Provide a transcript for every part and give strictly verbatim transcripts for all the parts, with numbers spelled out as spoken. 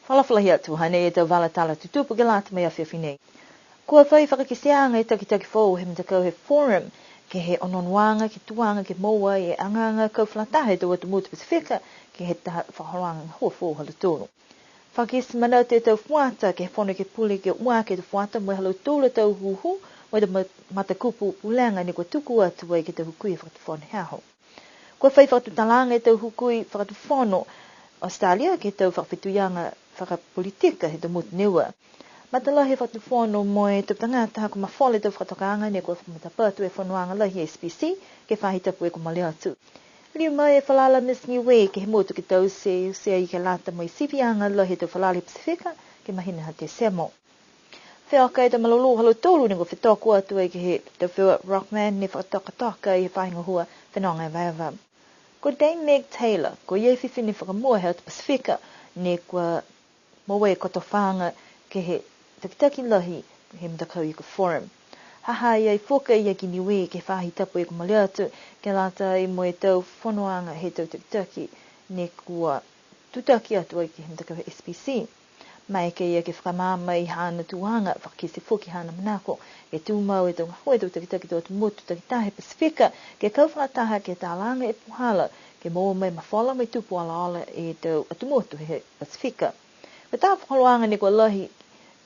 Fakaalofa lahi atu, hanei e tau vala tala tutupu ke lata mo e afiafi nei. Kua fai fakakiteaga e takitaki foou he matakau he Forum, ke he onoonoaga, ke tuaga, ke moua e agaaga kau fakalataha he tau atu motu Pasifika, ke he taha fakaholoaga gahua foou ha lautolu. Fakakite manatu e tau fuata, ke he Fono Ekepule ke ua ke he tau fuata mo e ha lautolu a tau hūhū, mo e tau ma-, matakupu pulega ne kua tuku atu ai ke he tau hukui fakatufono he aho. Kua fai fakatutalaaga e tau hukui fakatufono Australia ke he tau fakafetuiaga fakapolitika he tau motu ne ua. Matalahi e fakatufono mo e tau tagata ha kua mafola e tau fakatokaaga ne kua fakamatapatu e fonoaga lahi S P C ke he faahi tapu kua mole atu. Liu mai e falala Miss Niue ke he motu ke taute, taute ai ke lata mo e siviaga lahi he tau falala he Pasifika ke he mahina ha Tesemo. Feoka e tau malolō ha lautolu ne kua fetoko atu ai ke he tau feua Rockman ne fakatokatoka ai he faahi gahua fenoga evaeva. Ko Dame Meg Taylor, ko ia e fifine fakamua he atu Pasifika, ne kua moua e kotofaaga ke he takitaki lahi he matakau ia ko Forum. Ha ha i ai foki a ia ki Niue ke he faahi tapu kua mole atu, ke lata ai mo e tau fonoaga he tau takitaki ne kua tutaki atu ai ke he matakau he S P C. Maeke ia ke fakamaama i haana tuaga, fakakite foki haana manako, ke tumau e tau gahua he tau takitaki tau atu motu takitaha he Pasifika, ke kau fakalataha ke talaga e puhala, ke moua mai mafola mo e tupu olaola e tau atu motu he Pasifika. Ko e taha fakaholoaga ne kua lahi,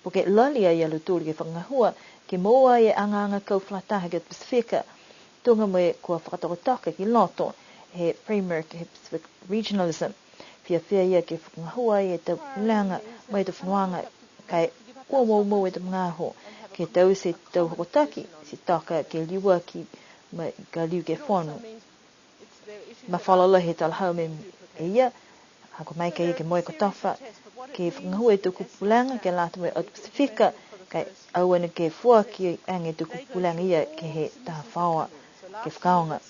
po ke lali ai a lautolu ke fakagahua, ke moua e agaaga kau fakalataha ke he Pasifika, tuga mo e kua fakatokatoka ki loto he framework he Pacific Regionalism. Fiafia ia ke fakagahua e tau pulega mo e tau fonoaga, ka e kua moumou e tau magaaho ke taute e tau hokotaki, ti toka ke liuaki mo e ka liu ke fono. Mafola lahi he talahau mo e ia, ha kua maeke ia ke moua e kotofa, ke fakagahua e tau kupu pulega ke lata mo e atu Pasifika, ka e aua neke foaki age e tau kupu pulega ia ke he taha faoa ke fakaaoga.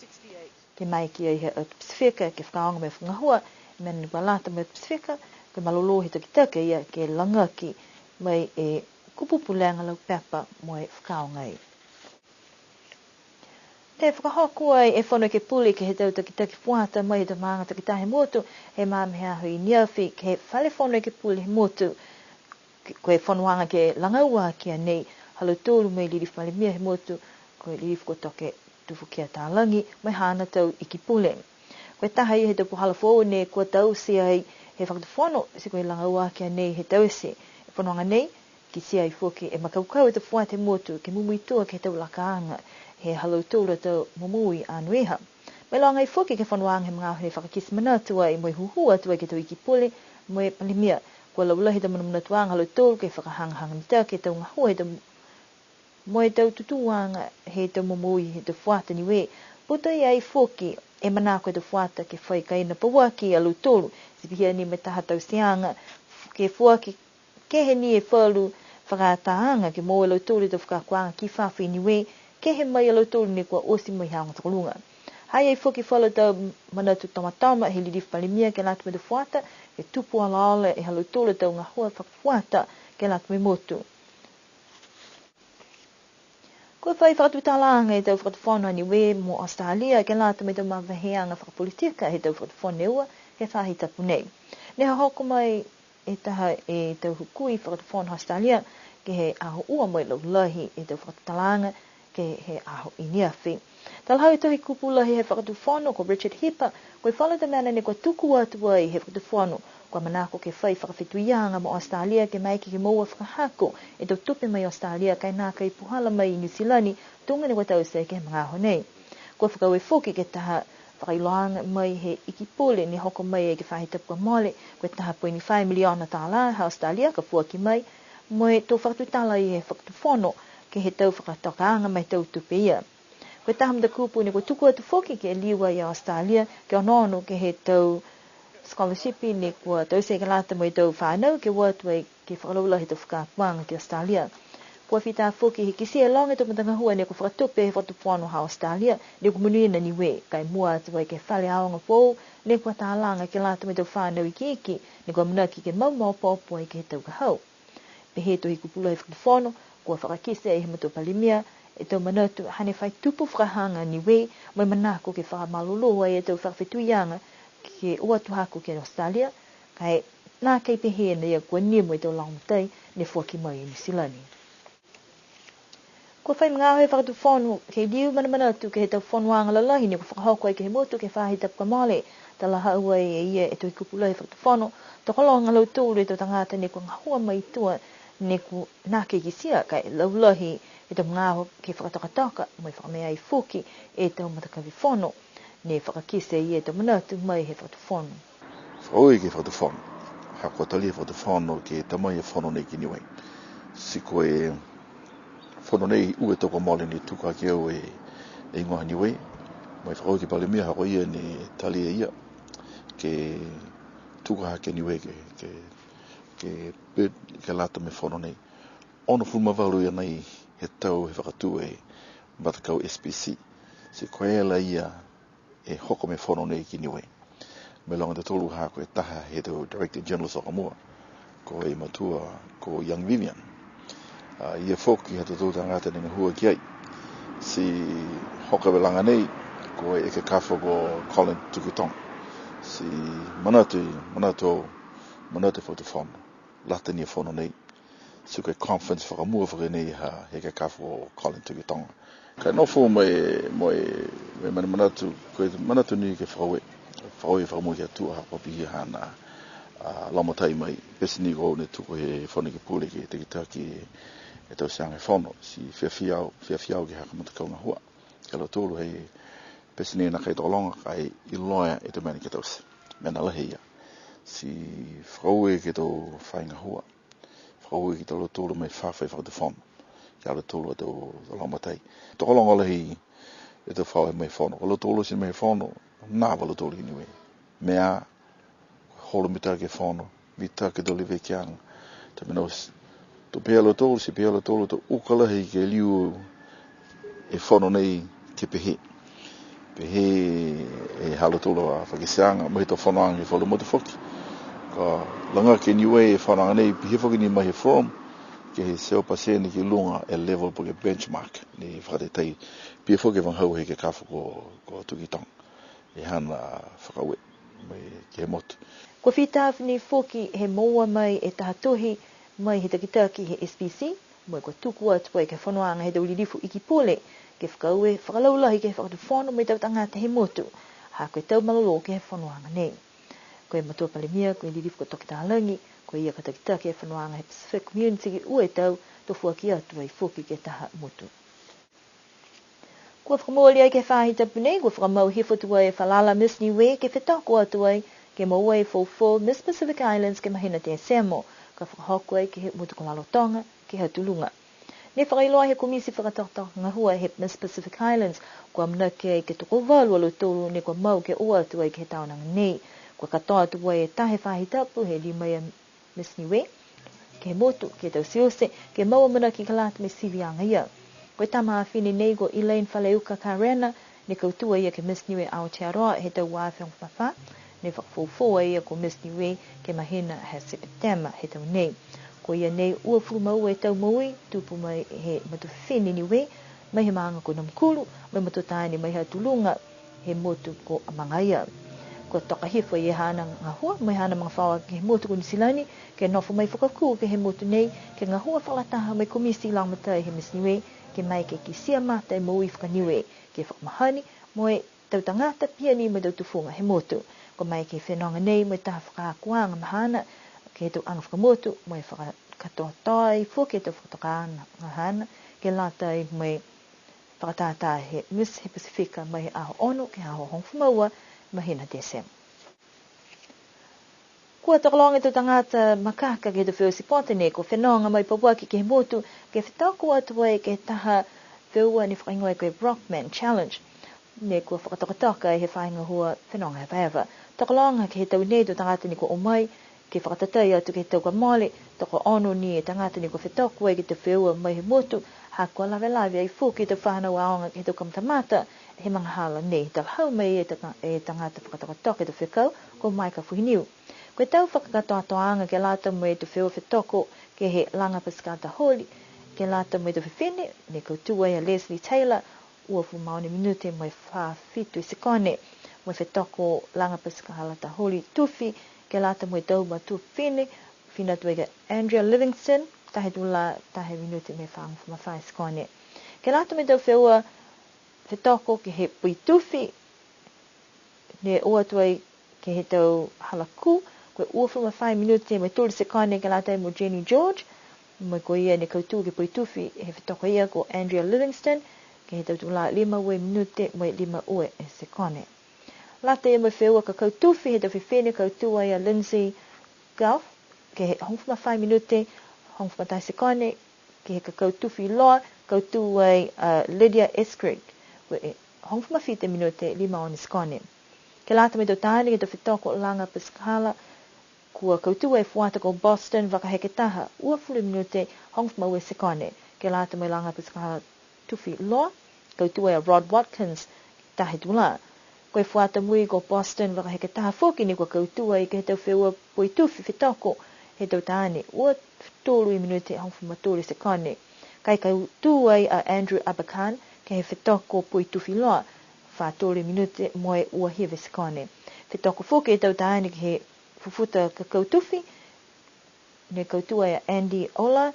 Ke maeke ia he atu Pasifika ke fakaaoga mo e fakagahua e mena ne kua lata mo e atu Pasifika, ke malolō he takitaki ia ke lagaki mai e kupu pulega laupepa mo e fakaaoga ai. Ne fakahoko ai e Fono Ekepule ke he tau takitaki fuata mai he tau maaga takitaha he motu, he magaaho he aho i neafi, ke he Fale Fono Ekepule he motu. Ko e fonoaga ke lagau aki a nei ha lautolu mo e Lilifu Palemia he motu, ko e Lilifu ko Toke Tufukia Talagi, mo e haana tau Iki Pule. Ko e taha ia he tau puhala foou ne kua taute ai he fakatufono, ti ko e lagau aki a nei he taute e fonoaga nei, kitia ai foki e makaukau he tau fuata he motu ke mumui tua ke he tau lakaaga he ha lautolu a tau momoui anoiha. Mo e loga ai foki ke he fonoaga he magaaho ne fakakite manatu ai mo e hūhū atu ai ke he tau Iki Pule mo e Palemia. Kua laulahi e tau manamanatuaga ha lautolu ke fakahagahaga mitaki e tau gahua he tau mo e tau tutūaga he tau momoui he tau fuata Niue. Putoia ai foki e manako he tau fuata ke fai kaina pauaki a lautolu, ti pihia ni mo e taha tauteaga ke foaki kehe ni e falu fakaatāaga ke moua e lautolu e tau fakaakoaga ki fafo i Niue, kehe mai a lautolu ne kua oti mai he aoga tokoluga. Ha i ai foki falu tau manatu tomatoma he Lilifu Palemia ke lata mo e tau fuata, ke tupu olaola e ha lautolu a tau gahua fakafuata ke lata mo e motu. Kua fai fakatutalaaga e tau fakatufono a Niue mo Australia ke lata mo e tau maveheaga fakapolitika he tau fakatufono ne ua he faahi tapu nei. Ne hohoko mai e taha e tau hukui fakatufono Australia ke he aho ua mo e laulahi e tau fakatutalaaga ke he aho i neafi. Talahau e Tohi Kupu Lahi he fakatufono ko Richard Hipa, ko e falu a tau mena ne kua tuku atu ai he fakatufono, kua manako ke fai fakafetuiaga mo Australia ke maeke ke moua fakahako e tau tupe mai Australia ka e nākai puhala mai i Niu Silani, tuga ne kua taute ke he magaaho nei. Kua fakaaue foki ke he taha fakailoaaga mai he Iki Pule ne hoko mai ai ke he faahi tapu kua mole, ko e taha poini fā miliona tālā ha Australia ka foaki mai, mo e to fakatutala ai he fakatufono ke he tau fakatokaaga mo e tau tupe ia. Ko e taha matakupu ne kua tuku atu foki ke liu ai a Australia ke onoono ke he tau scholarship ne kua taute ke lata mo e tau fānau ke o atu ai ke fakalaulahi e tau fakaakoaga ki Australia. Kua fita foki he kitia e loga e tau matagahua ne kua fakatupe he fakatufono ha Australia, ne kua monuina Niue, ka e mua atu ai ke he fale aoga foou ne kua talaga ke lata mo e tau fānau ikiiki, ne kua amanaki ke mau maopoopo ai ke he tau ka hau. Pehē e Tohi Kupu Lahi he fakatufono, kua fakakite ai he matua Palemia e tau manatu hane fai tupu fakahaga Niue, mo e manako ke fakamalolō ai e tau fakafetuiaga ke o atu hako ki Australia, ka e nākai pehē nai a kua nimo e tau lagomatai ne foaki mai i Niu Silani. Kua fai magaaho e Fakatufono ke liu manamanatu ke he tau fonoaga lalahi ne kua fakahoko ai ke he motu ke he faahi tapu kua mole. Talahau ai e ia e Tohikupu Lahi he Fakatufono, tokologa a lautolu e tau tagata ne kua gahua mai tua ne kua nākai kitia, ka e laulahi e tau magaaho ke fakatokatoka, mo e fakamea ai foki e tau matakavi fono ne fakakite e ia e tau manatu mai he Fakatufono. Fakaaue ke he Fakatufono, ha kua talia he Fakatufono ke ta mai e fono nei ki Niue. Ti ko e fono nei ua e tau kua mole ne tuku hake au e, e higoa ha Niue. Mo e fakaaue ke he Palemia ha ko ia ne talia e ia ke tuku hake Niue ke, ke, ke bid ke lata mo e fono nei. Onogofulu ma valu ia nei he tau he fakatū e matakau S P C. Ti ko e la ia e hoko mo e fono nei ki Niue. Mo e loga e tautolu ha ko e taha he tau Director General Sakamua, ko e matua, ko Young Vivian. A, ia foki ha tautolu tagata ne gahua ki ai. Ti hoko e laga nei, ko e ekekafo ko Colin Tukuitonga. Ti manatu, manatu, manatu e Fakatufono, lata ni e fono nei. Ti ko e conference fakamua foki nei ha, he ekekafo ko Colin Tukuitonga. Ka e nofo mo e, mo e, mo e manamanatu, ko e manatu ni ke fakaaue, fakaaue fakamua ki a Atua ha kua pihia haana, a, lagomatai mai, pete ni ko au ne tuku he Fono Ekepule ke takitaki e tauteaga he fono, ti fiafia au, fiafia au ke he ha ko e matakau gahua. Ki a lautolu he pete ni nākai tokologa ka e iloa e tau mena ke taute. Mena lahi ia. Ti fakaaue ke he tau faahi gahua. Fakaaue ki a lautolu mo e fafo he Fakatufono. Ki a lautolu a tau, tau lagomatai. Tokologa lahi e tau fafo mai fono. Ko lautolu ti mai fono, nava lautolu ki Niue. Mea, holo mitaki e fono, mitaki e tau levekiaga. Tau mena oti. To pehē a lautolu, ti pehē a lautolu, to uka lahi ke liu e fono nei ke pehē. Pehē e ha lautolu a fakakiteaga, mo e tau fonoaga he falu motu foki. Ka laga ke Niue e fonoaga nei, pihia foki ni mai he forum, ke he teau pasene ki luga e level po ke benchmark, ne fakatatai. Pihia foki e vagahau he ekekafo ko, ko Tukuitonga. E haana fakaaue mai ke he motu. Kua fita ni foki he moua mai e taha tohi mai he takitaki he S P C, mo e kua tuku atu ai ke he fonoaga he tau lilifu Iki Pule, ke fakaaue fakalaulahi ke he Fakatufono mo e tau tagata he motu, ha ko e tau malolō ke he fonoaga nei. Ko e Matua Palemia, ko e lilifu ko Toke Talagi, ko ia ka takitaki e fonoaga he Pacific Community ke ua e tau, to foaki atu ai foki ke he taha motu. Kua fakamooli ai ke he faahi tapu nei, kua fakamau hifo tuai e falala Miss Niue ke fetoko atu ai, ke moua e foufou Miss Pacific Islands ke he mahina Tesemo, ka fakahoko ai ke he motu ko Lalotoga, ke he Hatu Luga. Ne fakailoa he komiti fakatokatoka gahua he Miss Pacific Islands, kua amanaki ai ke tokovalu a lautolu ne kua mau ke o atu ai ke he taonaga nei. Kua katoa tuai e taha e faahi tapu he lima ia Miss Niue, ke he motu, ke taute, ke mau amanaki ke lata mo e siviaga ia. Ko e tama afine nei ko Elaine Faleuka Karena, ne kautū a ia ke he Miss Niue Aotearoa he tau ua afe hogofulu ma fā, ne fakafoufou a ia ko Miss Niue ke he mahina ha Sepetema he tau nei. Ko ia nei uafulu ma ua e tau moui, tupu mai he matua fifine Niue, mai he maaga ko Namukulu, mo e matua taane mai he Hatu Luga, he motu ko Amagaia. Kua toka hifo e haana gahua, mo e haana magafaoa ke he motu ko Niu Silani, ke nofo mai fakakū ke he motu nei, ke gahua fakalataha mo e komiti lagomatai he Miss Niue, ke maeke ke kitia mata e moui faka-Niue, ke fakamahani, mo e tau tagata pihia ni mo e tau tufuga he motu. Kua maeke he fenoga nei mo e taha fakaakoaga mahana, ke he tau aga fakamotu, mo e fakakatoatoa ai foki e tau fakatokaaga mahana, ke lata ai mo e fakatātā he Miss he Pasifika mai he aho ono ke he aho hogofulu ma ua mahina Tesema. Kua tokologa e tau tagata makaka ke he tau feua sipote ne kua fenoga mai pauaki ke he motu, ke fetoko atu ai ke he taha feua ne fakahigoa ko e Brockman Challenge. Ne kua fakatokatoka he faahi gahua fenoga evaeva. Tokologa ke he tau nei tau tagata ne kua o mai, ke fakatatai atu ke he tau kua mole, tokoono ni e tagata ne kua fetoko ai ke he tau feua mai he motu, ha kua lavelave ai foki e tau fanau aoga ke he tau kamatamata, he magahala nei, talahau mai e taga-, e tagata fakatokatoka e tau fekau, ko Maika Fuhiniu. Ko e tau fakakatoatoaga ke lata mo e tau feua fetoko, ke he laga pasikala holi, ke lata mo e tau fifine, ne kautū ai a Leslie Taylor, uafulu ma ono e minute mo e fā fitu e sekone, mo e fetoko laga pasikala holi tufi, ke lata mo e tau matua fifine, fina atu ai ko Andrea Livingston, taha e tulā, taha e minute mo e fāgofulu ma fā e sekone. Ke lata mo e tau feua fetoko ke he poitufi, ne o atu ai ke he tau hala kū, ko e uafulu ma fā e minute mo e tolu e sekone ke lata mo Jenny George, mo e ko ia ne kautū ke poitufi he fetoko ia ko Andrea Livingston, ke he tau tulā lima ua e minute mo e lima ua e sekone. Lata ia mo e feua kakau tufi he tau fifine, kautū ai a Lindsay Gough, ke he hogofulu ma fā e minute, hogofulu ma taha e sekone, ke he kakau tufi loa, kautū ai a Lydia Eskridge, ko e hogofulu ma fitu e minute, lima ono e sekone. Ke lata mo e tau taane, ke he tau fetoko laga pasikala, kua kautū ai e fuata ko Boston Vakaheketaha, uafulu e minute, hogofulu ma ua e sekone. Ke lata mo e laga pasikala tufi loa, kautū ai a Rod Watkins, taha e tulā. Ko e fuata mui ko Boston Vakaheketaha foki ne kua kautū ai ke he tau feua poitufi fetoko he tau taane, ua tolu e minute hogofulu ma tolu e sekone. Ka e kautū ai a Andrew Abakan ke he fetoko poitufi loa, fā tolu e minute mo e ua hiva e sekone. Fetoko foki he tau taane ke he fufuta kakau tufi, ne kautū ai a Andy Ola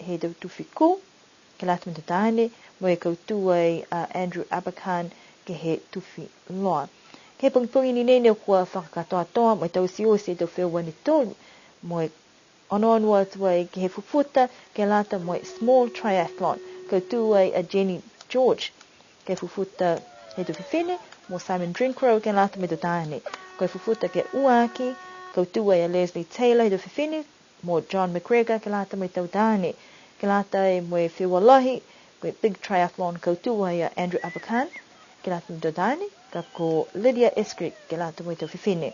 he tau tufi kū, ke lata mo e tau taane, mo e kautū ai a Andrew Abakan ke he tufi loa. Ke he pogipogi ni nei ne kua fakakatoatoa mo e taute oti e tau feua ne tolu, mo e onoono atu ai ke he fufuta ke lata mo e small triathlon, kautū ai a Jenny George, ke he fufuta he tau fifine, mo Simon Drinkrow ke lata mo e tau taane. Ko e fufuta ke ua aki, kautū ai a Leslie Taylor he tau fifine, mo John McGregor ke lata mo e tau taane. Ke lata mo e feua lahi, ko e big triathlon, kautū ai a Andrew Abakan ke lata mo e tau taane, ka ko Lydia Eskridge ke lata mo e tau fifine.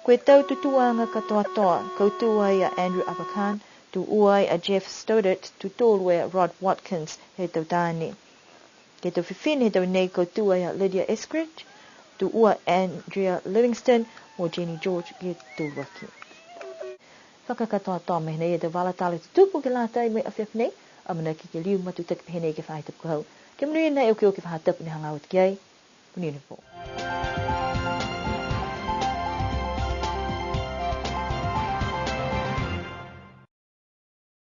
Ko e tau tutūaga katoatoa, kautū ai a Andrew Abakan, tū ua ai a Jeff Stoddart, tū tolu ai a Rod Watkins he tau taane. Ke he tau fifine he tau nei, kautū ai a Lydia Eskridge, tū ua Andrea Livingston, mo Jenny George ke tolu aki. Fakakatoatoa mai nei e tau vala tala tutupu ke lata mo e afiafi nei, amanaki ke liu matutaki pehē nei ke he faahi tapu ka hau. Ke monuina e okioki faahi tapu ne hagaao atu ki ai, monuina e pō.